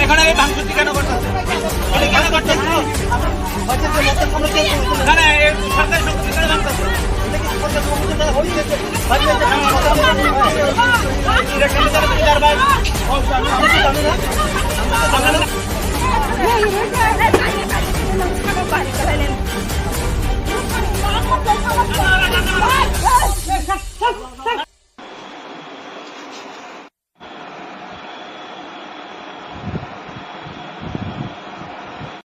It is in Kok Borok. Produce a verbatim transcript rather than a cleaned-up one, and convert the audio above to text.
এখানে এই ভাঙচুরটি কেন করতেছে? এটা কেন করতেছে? না, না, এই সরকারি সম্পত্তি কেন ভাঙতেছে? এটা কি সরকারি সম্পত্তি? তারা হয়ে গেছে। ভাঙতেছে, ভাঙতেছে। এটা কেন তারা বিচার পায়? আমি তো জানি না। আমি তো জানি না।